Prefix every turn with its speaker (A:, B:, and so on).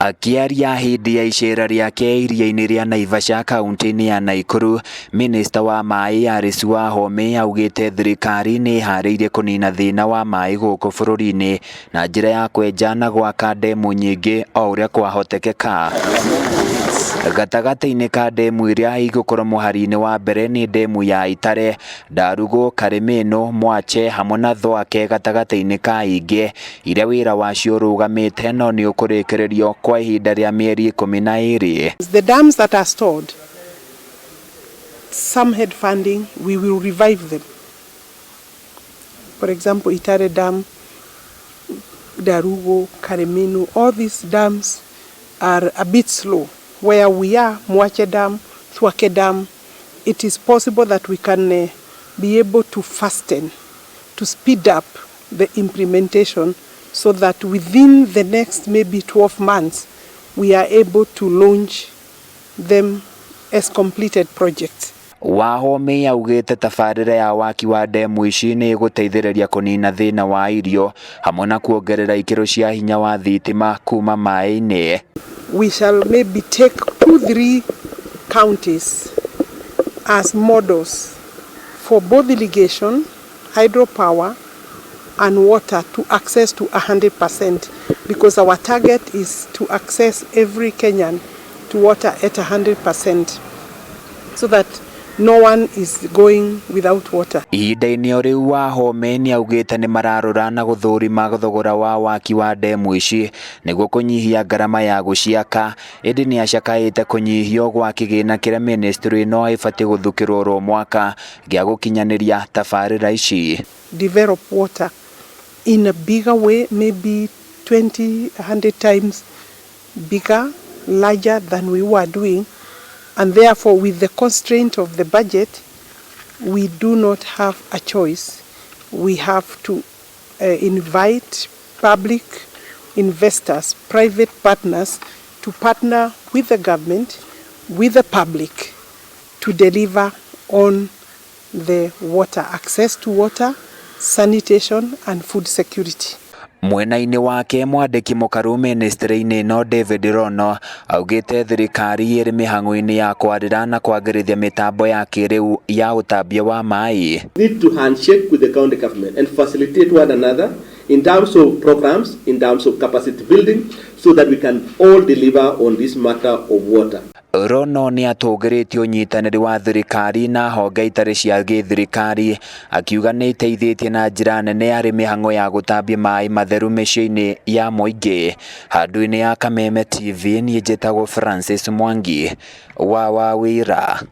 A: Akĩaria hĩndĩ ya icera rĩake iria-inĩ rĩa Naivasha kaunti-inĩ ya Naikuru, minista wa maĩ Alice Wahome augĩte thirikari nĩ ĩharĩirie kũnina thĩna wa maĩ gũkũ bũrũri-inĩ na njĩra ya kwenja na gwaka ndemu nyingĩ o ũrĩa kwahotekeka. Gatagatĩ-inĩ ka ndemu iria igũkorwo mũhari-inĩ wa mbere nĩ ndemu ya Itare, Ndarugu, Karĩmĩnũ, Mwache hamwe na Thwake gatagatĩ-inĩ ka ingĩ iria wĩra wacio ũrũgamĩte no nĩ ũkũrĩkĩrĩrio kwa ihinda rĩa mĩeri 12.
B: The dams that are stored, some had funding, we will revive them. For example, Itare Dam, Ndarugu, Karemenu, all these dams are a bit slow. Where we are, Mwache Dam, Thwake Dam, it is possible that we can be able to fasten, to speed up the implementation so that within the next maybe 12 months, we are able to launch them as completed projects.
A: Wahome augĩte tabarĩra ya waki wa ndemu ici nĩ ĩgũteithĩrĩria kũnina thĩna wa irio hamwe na kuongerera ikĩro cia hinya wa thitima kuma maĩ-inĩ.
B: We shall maybe take two, three counties as models for both irrigation, hydropower, and water to access to 100% because our target is to access every Kenyan to water at 100% so that no one is going without water.
A: Ihinda-inĩ o rĩu Wahome nĩ augĩte nĩ mararora na gũthũrima thogora wa waki wa ndemu ici nĩguo kũnyihia ngarama ya gũciaka, ĩndĩ nĩ acakaĩte kũnyihio gwa kĩgĩna kĩrĩa ministry ĩno ĩbatiĩ gũthukĩrwo oro mwaka gĩa gũkinyanĩria tabarĩra ici.
B: Develop water in a bigger way, maybe 20, 100 times bigger, larger than we were doing. And therefore, with the constraint of the budget, we do not have a choice. We have to invite public investors, private partners, to partner with the government, with the public, to deliver on the water, access to water, sanitation, and food security.
A: Mwena-inĩ wake mwandĩki mũkaru ministry-inĩ ĩno David Rono augĩte thirikari ĩrĩ mĩhang'o-inĩ ya kwarĩra na kwagĩrithia mĩtambo ya kĩrĩu ya ũtambia wa maĩ.
C: Need to handshake with the county government and facilitate one another in terms of programs, in terms of capacity building, so that we can all deliver on this matter of water.
A: Rono nĩ atũgĩrĩtie ũnyitanĩri wa thirikari na honge itarĩ cia gĩthirikari, akiuga nĩ iteithĩtie na njĩra nene harĩ mĩhang'o ya gũtambia maĩ matheru mĩciĩ-inĩ ya mũingĩ. Handũ-inĩ ya Kameme TV, niĩ njĩtagwo Francis Mwangi wa Wawĩra.